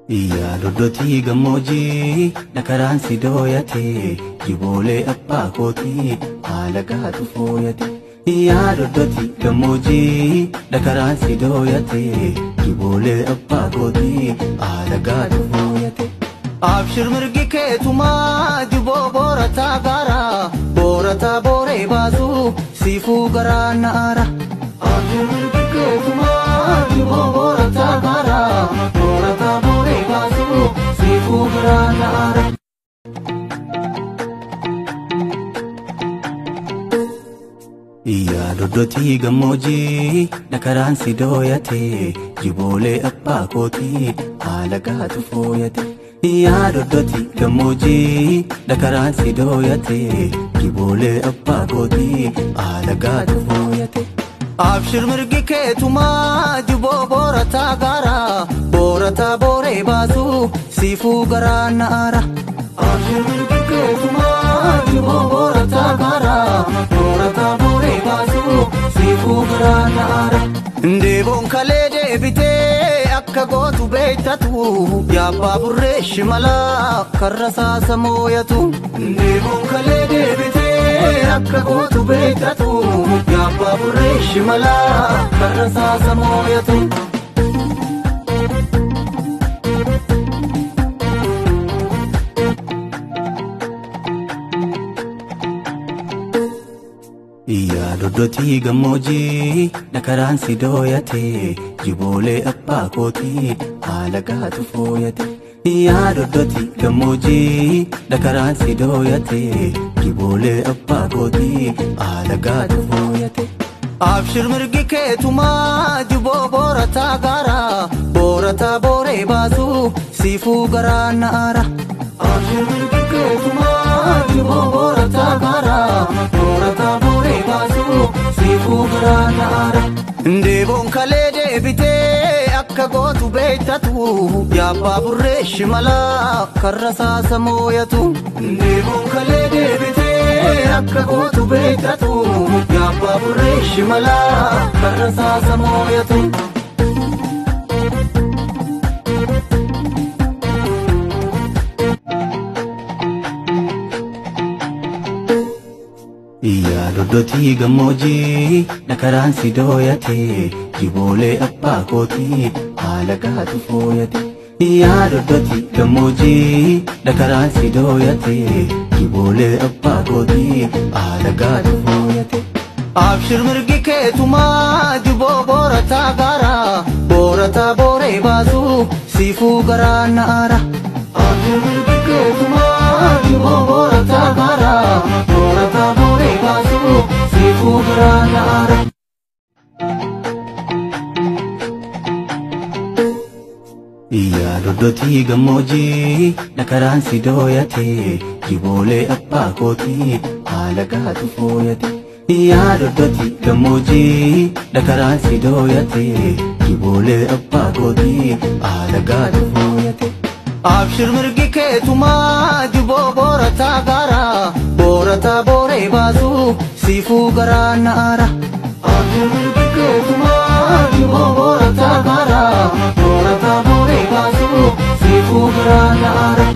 Yaa doddotii gammoojjii dhakaraan si dooyate jiboolee abbaa kootii haala gaatu fooyate. Yaa doddotii gammoojjii dhakaraan si dooyate jiboolee abbaa kootii haala gaatu fooyate. Abshir mirgi keetumaa jiboo boorataa gaara boorataa booree baasu siifuu garaa na'aara. Abshir mirgi keetumaa jiboo boorataa gaara boorataa booree baasu siifuu garaa na'aara. Yaa doddotii gammoojjii dhakaraan si dooyate jiboolee abbaa kootii haala gaatu fooyate. Yaa doddotii gammoojjii dhakaraan si dooyate jiboolee abbaa kootii haala gaatu fooyate. Abshir mirgi keetumaa jiboo boorataa gaara boorataa booree baasu siifuu garaa na'aara. Abshir mirgi keetumaa jiboo boorataa gaara boorataa booree baasu siifuu garaa na'aara. Deeboon kalee deebitee akka gootu beektatu yaabbaa burree shimalaa karra saasa mooyatu. Deeboon kalee deebitee akka gootu beektatu yaabbaa burree shimalaa karra saasa mooyatu. Yaa doddotii gammoojjii dhakaraan si dooyate jiboolee abbaa kootii haala gaatu fooyate. Yaa doddotii gammoojjii dhakaraan si dooyate jiboolee abbaa kootii haala gaatu fooyate. Abshir mirgi keetumaa jiboo boorataa gaara boorataa booree baasu siifuu garaa na'aara. Abshir mirgi keetumaa jiboo boorataa gaara boorataa booree baasu siifuu garaa na'aara. Deeboon kalee deebitee akka gootu beektatu yaabbaa burree shimalaa karra saasa mooyatu. Deeboon kalee deebitee akka gootu beektatu yaabbaa burree shimalaa karra saasa mooyatu. Yaa doddotii gammoojjii dhakaraan si dooyate jiboolee abbaa kootii haala gaatu fooyate. Yaa doddotii gammoojjii dhakaraan si dooyate jiboolee abbaa kootii haala gaatu fooyate. Abshir mirgi keetumaa jiboo boorataa gaara boorataa booree baasu siifuu garaa na'aara. Abshir mirgi keetumaa jiboo boorataa gaara boorataa booree baasu siifuu garaa na'aara. Yaa doddotii gammoojjii dhakaraan si dooyate jiboolee abbaa kootii haala gaatu fooyate. Yaa doddotii gammoojjii dhakaraan si dooyate jiboolee abbaa kootii haala gaatu fooyate. Abshir mirgi keetumaa jiboo boorataa gaara boorataa booree baasu siifuu garaa na'aara. Abshir mirgi keetumaa jiboo boorataa gaara boorataa booree baasu siifuu garaa na'aara.